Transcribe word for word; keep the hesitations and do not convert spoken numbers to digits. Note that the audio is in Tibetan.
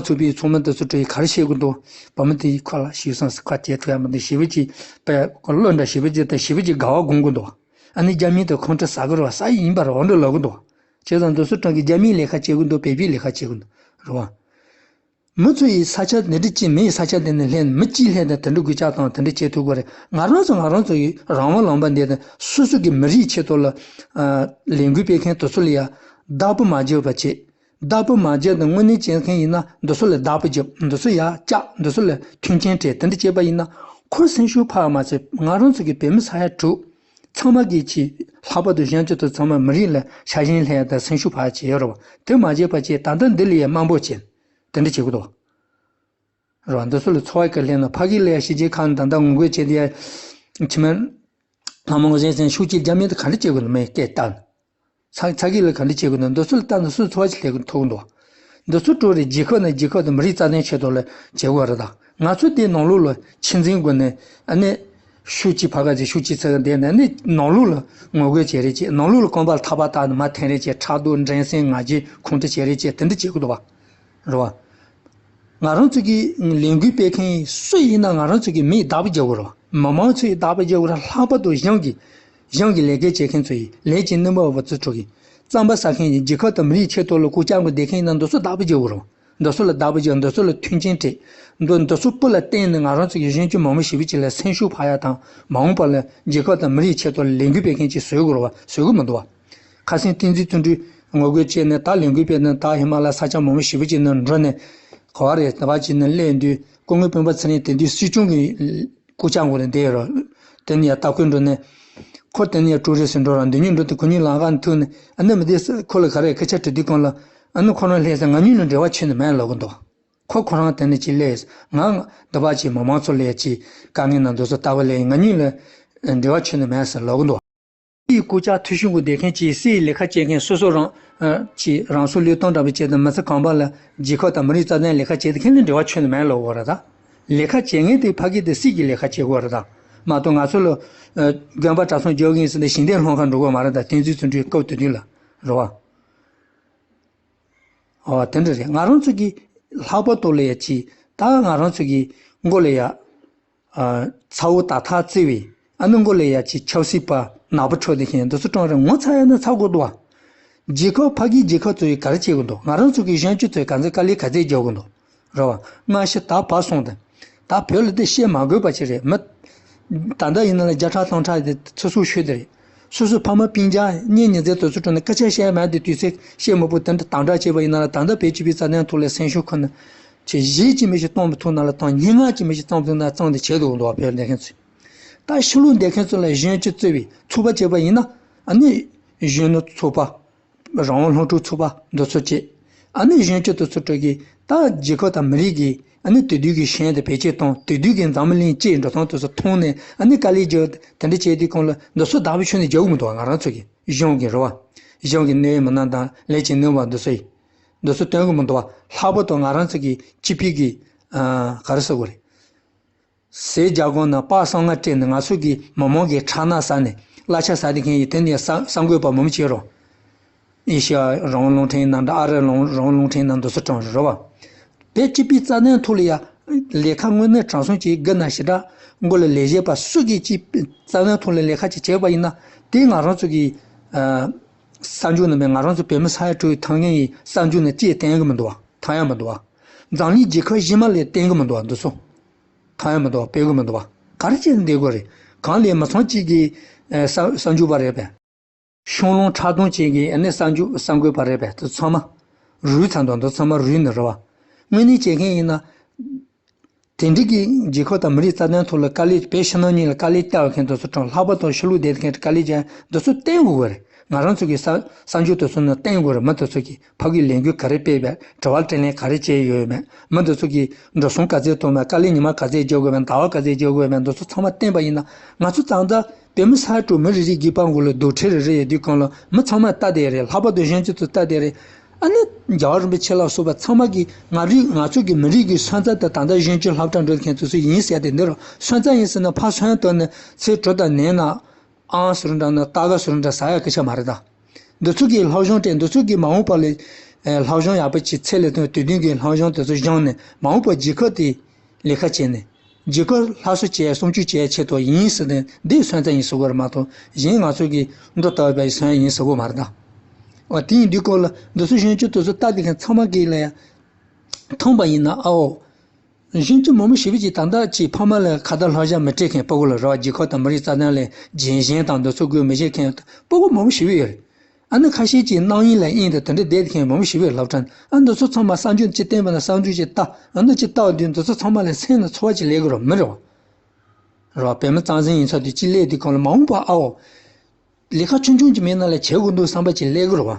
ཕྲུ་གུའི་ཚོགས་མི་དེ་ཚོ་གྲོས་ག་རེ་བྱེད་དགོས་འདུག་བུ་མོ་དེའི་ཁ་ལ་ཞེ་སོང་ཟེར་ཁ་བྱེད་ཐུབ་ཡ་མི་འདུག་ཞེ་པོ་ཅིག་པས་བློ་འདྲ་ཞེ་པོ་ཅིག་དང་ཞེ་པོ་ཅིག་དགའ་བ་སྒོམ་དགོས་འདུག་ཨ་ནི་རྒྱ་མི་དེ་ཁོང་ཁྲོ་ཟ་གི་རེད་བ། ཟ་ཡི་ཡིན་པ་རེད་བ་འདྲ་ལབ་གི་འདུག་བ། བྱས་ཙང་འདི་ཚོ་གྲོང་གི་རྒྱ་མིའི་ལས་ཀ་བྱེད་གི་འདུག་བལ་པོའི་ལས་ཀ་བྱེད་གི་འདུག་རེད་བ། མི་ཚོ་ཡི་ས་ཆ་འདི་འདྲ་ཅིག་མི་ཡི་ས་ཆ་འདི་ནས་ལྷན་མི་གཅིག་ལྷན་དང་དེ་འདྲ་གུས་ཕྱག་དང་དེ་འདྲ་བྱེད་ཐུབ་གི་རེད། ང་རང་ཚོ་ང་རང་ཚོ་ཡི་རང་དབང་ལུང་པ་འདི་དང་སོ་སོ་གི་མི་རིགས་ཆེད་དུ་ལ་ལས་འགུལ་སྤེལ་མཁན་དེ་ཚོ་ལ་ཡ་བདག་པོ་མ་བརྒྱབ་པ་བྱེད། བདག་པོ་མ་བརྒྱབ་དང་དངོས་གནས་བྱེད་མཁན་ཡིན་ན་འདི་ཚོ་ལ་བདག་པོ་བརྒྱབ། འདི་ཚོ་ཡ་བཅག། འདི་ཚོ་ལ་མཐུན་རྐྱེན་སྤྲད། དེ་འདྲ་བྱས་པ་ཡིན་ན་ཁོ་སེམས་ཤུགས་འཕར་བ་མ་ཟད་ང་རང་ཚོ་གི་བོད་མི་ས་ཡ་དྲུག་ཚང་མ་གིས་ཆེས་ལྷག་པར་དུ་གཞོན་སྐྱེས་ཚོ་ཚང་མ་མི་རིགས་ལ་ཆ་ཞེན་སླེབས་ཡ་དང་སེམས་ཤུགས་འཕར་བྱས་ཡོད་རེད་བ། དེ་མ་བྱས་པ་བྱས་ད་ལྟ་འདི་ལ་ཡ་དམའ་འབེབས་བྱས་དེ་འདྲ་བྱེད་དགོས་འདུག་བ། རེད་བ། འདི་ཚོ་ལ་ཚོར་བ་ག་སླེབས་ན་ཕ་གི་ལ་ཡ་ཕྱི་རྒྱལ་ཁག་ནས་ད་ལྟ་ངོ་རྒོལ་བྱས་ཏེ་ཡ་ཕྱི་མ་ལྷ་མོ་ངོ་ཟེར་ཟེར་ཤུགས་ཀྱིས་རྒྱ་མི་དང་ག་འདྲ་བྱེད་དགོས་ནི་མེད་སྐད་བཏང་། ཚ་ཚ་གི་ལ་ག་འདྲ་བྱེད་དགོས་ན་འདི་ཚོ་ལ་ལྟ་ན་སུ་ཚོར་བ་ཞིག་སླེབས་ཐུབ་འདུག་འདི་ཚོ་འགྲོ་རེད། རྒྱལ་ཁབ་ནས་རྒྱལ་ཁབ་དང་མི་རིགས་རྩ་དོན་ཆེད་དུ་ལ་བྱེད་དགོས་རེད་ད། ང་ཚོ་དེ་ནང་ལོགས་ལ་ཆི་འཛིན་དགོས་ནས་ཨ་ནི་ཤུགས་ཀྱིས་ཕ་ག་ཚོས་ཤུགས་ཀྱིས་ཚ་ག་བསྡད་ནས་ཨ་ནི་ནང་ལོགས་ལ་ངོ་རྒོལ་བྱེད་རེད་ཅེས་ནང་ལོགས་ལ་གོམ་པ་ལ་ཐག་པ་བཏགས་ནས་མར་འཐེན་རེད་ཅེས་ཕྲག་དོག་འགྲན་སེམས་ང་རྒྱལ་ཁོང་ཁྲོ་བྱེད་རེད་ཅེས་དེ་འདྲ་བྱེད་དགོས་འདུག་བ། རེད་བ། ང་རང་ཚོ་གི་ལས་འགུལ་སྤེལ་མཁན་སུ་ཡིན་ན་ང་རང་ཚོ་གི་མིས་བདག་པོ་རྒྱག་དགོས་རེད་བ། མི་མང་ཚོ་ཡིས་བདག་པོ་རྒྱག་དགོས་རེད། ལྷག་པར་དུ་གཞུང་གི་གཞུང་གི་ལས་ཀ་བྱེད་མཁན་ཚོ་ཡིས་ལས་ཀྱི་སྣེ་མོ་བ་ཚོ་ཚོ་གི་རྩམ་པ་ཟ་མཁན་གྱི་རྒྱལ་ཁབ་དང་མི་རིགས་ཆེད་དུ་ལ་སྐུ་བཅར་དགོས་བསྡད་མཁན་ཡིན་ན་འདི་ཚོ་བདག་པོ་རྒྱག་དགོས་རེད་བ། འདི་ཚོ་ལ་བདག་པོ་རྒྱག་འདི་ཚོ་ལ་མཐུན་རྐྱེན་སྤྲད། འདི་འདི་ཚོ་སྤུ་ལ་བརྟེན་ནས་ང་རང་ཚོ་གི་གཞོན་སྐྱེས་མང་པོ་ཞེ་པོ་ཅིག་ལ་སེམས་ཤུགས་འཕར་ཡ་དང་མ་འོངས་པ་ལ་རྒྱལ་ཁབ་དང་མི་རིགས་ཆེད་དུ་ལས་འགུལ་སྤེལ་མཁན་ཅིག་བཟོ་དགོས་རེད་བ། བཟོ་གི་མི་འདུག་བ། ཁ་སང་བསྟན་འཛིན་བརྩོན་འགྲུས་ངོ་རྒོལ་བྱས་ནས་ད་ལས་འགུལ་སྤེལ་ནས་ད་ཧི་མ་ལ་ས་ཆ་མང་པོ་ཞེ་པོ་ཅིག་ནང་འགྲོ་ནས་ག་བ་རེད་ད་བ་ཅིག་ནས་སླེབས་དུས་སྐུ་ངོ་སྤེན་པ་ཚེ་རིང་དེ་དུས་སྲིད་སྐྱོང་གི་སྐུ་བཅར་འགོ་ནས་བསྡད་ཡོད་རེད། དེ་ནས་ཡང་ལྟ་སྐོར་འགྲོ་ནས་ཁོ་དེ་ནས་ཡང་ཀྲུའུ་རེན་སུ་འགྲོ་ར་འདི་ཉིད་འགྲོ་དུས་ཁོ་གཉིས་ལམ་ཁ་ནས་ཐུག་ནས་ཨ་ནི་མི་དེ་ཁོ་ལ་ག་རེ་སྐད་ཆ་དྲི་དུས་གང་ལ་ཨ་ནི་ཁོ་རང་སླེབས་ཚེ་ང་གཉིས་ལ་འབྲེལ་བ་ཆོད་ནི་མེད་ལབ་གི་འདུག་ཁོ་ཁོ་རང་དེ་ནས་ཅི་སླེབས་ང་འདི་བ་ཅིག་མི་མང་ཚོ་སླེབས་ཅིག་དཀའ་ངལ་ནང་འདུག་སོ་ལྟ་བ་ལས་ང་གཉིས་ལ་འབྲེལ་བ་ཆོད་ནི་མེད་ཟེར་ལབ་གི་འདུག་སྲིད་སྐུ་བཅར་ཐུགས་ཞིབ་དགོས་བསྡད་མཁན་གྱི་སྲིད་ལས་ཀ་བྱེད་མཁན་སོ་སོ་རང་ཨ་ཅིག་རང་སྲོག་བློས་གཏོང་འདྲ་པོ་བྱས་ཏེ་མི་ཚེ་གང་པ་ལ་རྒྱལ་ཁབ་དང་མི་རིགས་རྩ་དོན་ལས་ཀ་བྱེད་དེ་མཁན་ལ་འབྲེལ་བ་ཆོད་ནི་མེད་ལབ་དགོས་རེད་ད། ལས་ཀ་བྱེད་མཁན་དེ་ཕ་གི་དེ་སྲིད་ཀྱི་ལས་ཀ་བྱེད་དགོས་རེད་ད། མ་གཏོགས་ང་ཚོ་ལ་ཨ་དགོན་པ་གྲྭ་ཚང་འཇོག་གི་ཡིན་ཟེར་ནས་ཞིང་སྡེ་སློང་ག་འགྲོ་དགོས་མ་རེད་ད། བསྟན་འཛིན་བརྩོན་འགྲུས་སྐབས་དེ་དུས་ལ་རེད་བ། ཨོ་དེ་འདྲ་རེད། ང་རང་ཚོ་གི་ལྷག་པར་དུ་ལ་ཡ་ཅིག་ད་ང་རང་ཚོ་གི་མགོ་ལ་ཡ། ཨ་ཚ་བོ་ད་ཐག་བརྩི་བའི་ཨ་ནི་མགོ་ལ་ཡ་ཅིག་ཆབ་སྲིད་པ་ནག་པོ་འཕྲོད་དེ་མཁན་འདི་ཚོ་གྲོང་རེད། ངོ་ཚ་ཡ་ན་ཚ་དགོས་འདུག་བ། རྒྱལ་ཁབ་ཕ་གིའི་རྒྱལ་ཁབ་ཚོ་ཡིས་ག་རེ་བྱེད་དགོས་འདུག་ང་རང་ཚོ་གི་གཞོན་སྐྱེས་ཚོས་ག་ཚོད་དཀའ་ལས་ག་ཚད་རྒྱག་དགོས་འདུག་རེད་བ། སྔ་ཕྱི་ད་བར་སོང་སྟེ། ད་བོད་ལ་དེ་བཤད་མ་དགོས་པ་ཞིག་རེད། མི་ད་ལྟ་ཡིན་ན་ལ་བརྒྱ་ཕྲག་སྟོང་ཕྲག་དེ་ཚོ་སུ་ཤོད་དེ་རེད། སོ་སོའི་ཕ་མ་སྤུན་ཀྱག་གཉེན་ཉེ་ཚན་དེ་ཚོ་ཁྲོད་ནས་སྐད་ཆ་བཤད་མ་དེ་དུས་ཚོད་བཤད་མ་པོ་དེ་འདྲ་དམ་དྲག་བྱས་པ་ཡིན་ན་ལ་ད་ལྟ་བོད་སྤྱི་པའི་རྩ་དོན་ཐོག་ལ་སེམས་ཤུགས་ཁོ་ན་ཆེ་གཞི་ཅི་མི་ཞིག་གཏོང་མི་ཐུབ་ན་ལ་དང་སྙན་ངག་ཅི་མི་ཞིག་གཏོང་མི་ཐུབ་ན་གཙང་དེ་བྱེད་དུ་འདུག་བ། བོད་ལས་མཁན་ཚོས་ད་ཕྱི་ལོགས་བསྡད་མཁན་ཚོ་ལ་གཞོན་སྐྱེས་གཙོས་པའི་ཚོགས་པ་བྱས་པ་ཡིན་ན་ཨ་ནི་གཞོན་ནུ་ཚོགས་པ། རང་དབང་སློབ་ཕྲུག་ཚོགས་པ་འདི་ཚོ་བཅས། ཨ་ནི་གཞོན་སྐྱེས་དེ་ཚོ་ཁྲོད་ཀྱི་ད་རྒྱལ་ཁབ་དང་མི་རིགས་ཀྱི་ཨ་ནི་དེང་དུས་ཀྱི་གཞོན་དེ་བེད་སྤྱོད་གཏོང་དེང་དུས་ཀྱི་འཛམ་བུ་གླིང་སྤྱིའི་འགྲོ་སྟངས་དེ་ཚོ་མཐོང་ནས་ཨ་ནི་དཀའ་ལས་རྒྱག་དེ་འདྲ་བྱས་དུས་གང་ལ་འདི་ཚོ་བདག་པོ་ཁྱོན་ནས་རྒྱག་གི་མི་འདུག་བ། ང་རང་ཚོ་གི་གཞུང་གི་རེད་བ། གཞུང་གི་གནད་ཡོད་མི་སྣ་དང་ལས་བྱེད་ནུས་པ་འདི་ཚོ་ཡིས་འདི་ཚོ་སྟོན་གི་མི་འདུག་བ། ལྷག་པར་དུ་ང་རང་ཚོ་གི་སྤྱི་པའི་གི་ཨ་ག་རེ་ཟེར་དགོས་རེད། ཟས་རྒྱ་གོང་ན་སྤགས་སྲང་ལྔ་སྤྲད་ནས་ང་ཚོ་གི་མི་མང་གི་ཁྲག་སྣ་ཟ་ནས་གླ་ཆ་ཟ་བསྡད་མཁན་ཡིན། དེ་ནས་གསར་གསར་འགོད་པ་མང་པོ་བྱེད་རོགས། ཨེ་ཤི་ཡ་རང་དབང་རླུང་འཕྲིན་ནང་འདྲ་ཨ་རི་རང་རང་དབང་རླུང་འཕྲིན་ནང་འདུག་སེ་དྲངས་རེད་བ། དེ་སྤྱི་པའི་རྩ་དོན་ཐོག་ལ་ཡ་ལས་ཀ་དངོས་གནས་དྲང་སྲོང་གཅིག་དགུ་ན་ཞེ་དྲག་མགོ་ལ་ལས་བྱེད་པ་སུ་གིས་སྤྱི་པའི་རྩ་དོན་ཐོག་ལ་ལས་ཀ་ཅིག་བྱས་པ་ཡིན་ན་དེ་ང་རང་ཚོ་གི་ཨ་གསར་འགྱུར་ནང་མེད། ང་རང་ཚོ་བོད་མི་ས་ཡ་དྲུག་ཐང་ངན་ཡི་གསར་འགྱུར་ནང་ཅིག་བསྟན་གི་མི་འདུག་བ། མཐོང་ཡ་མི་འདུག་བ། འཛམ་གླིང་རྒྱལ་ཁབ་གཞན་མ་ལ་བསྟན་གི་མི་འདུག་བ། འདི་ཚོ་མཐོང་ཡ་མི་འདུག་བ། སྤེལ་གི་མི་འདུག་བ། ག་རེ་བྱས་ནས་བསྡད་དགོས་རེད། གང་ལས་མི་ཚང་གཅིག་གིས་ཨ་གསར་གསར་འགྱུར་པ་རེད་པས། ཤོང་ལོང་ཁྲག་འཐུང་བྱེད་མཁན་ཨ་ནི་གསར་འགྱུར་གསར་འགོད་པ་རེད་པས། དེ་ཚང་མ་རུལ་ཚར་འདུག་འདི་ཚང་མ་རུལ་ནི་རེད་བ། དངོས་གནས་བྱེད་མཁན་ཡིན་ན། དེ་འདྲ་གི་རྒྱལ་ཁབ་དང་མི་རིགས་རྩ་དོན་ཐོག་ལ་དཀའ་ལས་བོད་ཕྱི་ནང་གཉིས་ལ་དཀའ་ལས་བརྒྱབ་མཁན་དེ་ཚོ་དང་ལྷག་པར་དུ་ཕྱི་ལོགས་བསྡད་མཁན་དཀའ་ལས་བརྒྱབ་མཁན་དེ་ཚོ་བསྟན་དགོས་ཀྱི་རེད། ང་རང་ཚོ་གི་གསར་གསར་འགྱུར་དེ་ཚོ་ནང་བསྟན་དགོས་རེད། མི་དེ་ཚོ་གིས་ཕ་གིའི་ལས་འགུལ་ག་རེ་སྤེལ་བས། དྲི་བ་དྲིས་ལན་ག་རེ་བྱས་ཡོད་མེད། མི་དེ་ཚོ་གིས་འགྲོ་སོང་ག་ཚད་ཐོབ་མེད། དཀའ་ལས་ཉི་མ་ག་ཚད་རྒྱག་དགོས་མེད། ཟླ་བ་ག་ཚད་རྒྱག་དགོས་མེད། འདི་ཚོ་ཚང་མ་བསྟན་པ་ཡིན་ན་ང་ཚོ་ཙང་ཙང་བོད་མི་ས་ཡ་དྲུག་མི་རེ་རེའི་སྒལ་པ་མགོ་ལ་རྡོག་ཁྲེས་རེ་རེ་ཡོད་དུས་གང་ལ་མི་ཚང་མས་ལྟ་བསྡད་རེད། ལྷག་པར་དུ་གཞོན་སྐྱེས་ཚོས་ལྟ་བསྡད་རེད། ཨ་ནི་རྒྱལ་བ་རིན་པོ་ཆེ་ལ་སོགས་པ་ཚང་མ་གིས་ང་རིགས་ང་ཚོ་གི་མི་རིགས་ཀྱི་སོན་རྩ་དེ་ད་ལྟ་གཞོན་སྐྱེས་སློབ་གྲྭ་འགྲོ་མཁན་ཚོ་ཚོ་ཡིན་ཟེར་ཏེ་འདི་རུ་སོན་རྩ་ཡིན་ཟེར་ན་ཕར་སོན་དོན་ནི་ཚེ་དྲུག་དང་ནད་ན། ཨང་ཟེར་འདྲ་ན་ཏ་ག་ཟེར་འདྲ་ཟ་ཡ་སྐད་ཆ་མ་རེད་ད། འདི་ཚོ་གི་སློབ་སྦྱོང་སྤྲད། འདི་ཚོ་གི་མ་འོངས་པ་ལ་ ཨེ། སློབ་སྦྱོང་ཡག་པོ་བྱེད། ཚད་ལས་ཐོན། དུས་ཐུང་གི་སློབ་སྦྱོང་དེ་ཚོ་སྦྱངས་ནས་མ་འོངས་པར་རྒྱལ་ཁབ་དེ་ལས་ཀ་བྱས་ནས་རྒྱལ་ཁབ་སླར་གསོ་བྱས། སྲུང་སྐྱོབ་བྱས་ཆེད་དུ་ཡིན་ཟེར་ནས་འདི་སོན་རྩ་ཡིན་ཟེར་དགོས་རེད་མ་གཏོགས། གཞན་ང་ཚོ་གི་འགྲོ་ལྟ་བའི་སོན་ཡིན་ཟེར་དགོས་མ་རེད་ད། འོ། དེ་ཡིན་དུས་སྐོར་ལ་འདི་ཚོ་གཞོན་སྐྱེས་དེ་ཚོ་ལྟ་དེ་མཁན་ཚང་མ་གིས་ལ་ཡ་མཐོང་པ་ཡིན་ན། ཨའོ། གཞོན་སྐྱེས་མང་པོ་ཞེ་པོ་ཅིག་ད་ལྟ་ཅིག་ཕ་མ་ལ་ཁ་ཏ་ལྷོད་བཞག་མི་སྤྲད་མཁན་ཕྲུ་གུ་ལ་རོགས། རྒྱལ་ཁབ་དང་མི་རིགས་རྩ་དོན་ལ་རྒྱལ་ཞེན་དང་འདི་ཚོ་དགོས་མི་བྱེད་མཁན་ཕྲུ་གུ་མང་པོ་ཞེ་པོ་ཡོད་རེད། ཨ་ནི་ཁ་ཤས་ཀྱིས་རྣམ་གཡེང་ལ་གཡེང་དང་དེ་འདྲ་བསྡད་མཁན་མང་པོ་ཞེ་པོ་ཡོད། སློབ་གྲྭ་ནང་། ཨ། འདི་ཚོ་ཚང་མ་གསར་འགྱུར་ཅིག་བསྟན་པ་ན་གསར་འགྱུར་ཅིག་ལྟ། ཨ། འདི་ཅིག་ལྟ་བ་དུས་འདི་ཚོ་ཚང་མ་ལ་སེམས་ལ་ཚོར་བ་ཅིག་སླེབས་ཀྱི་རེད་མི་རེད་བ། རེད་བ། བོད་མི་རྩ་འཛིན་ཡིན་ཚོ་དུས་ཅིག་སླེབས་དུས་སྒང་ལ་མ་འོངས་པ། ཨའོ། ལས་ཀ་ཆུང་ཆུང་ཅིག་མེད་ན་ལས་བྱེད་དགོས་འདུག་བསམ་པ་ཅིག་སླེབས་ཀྱི་རེད་བ།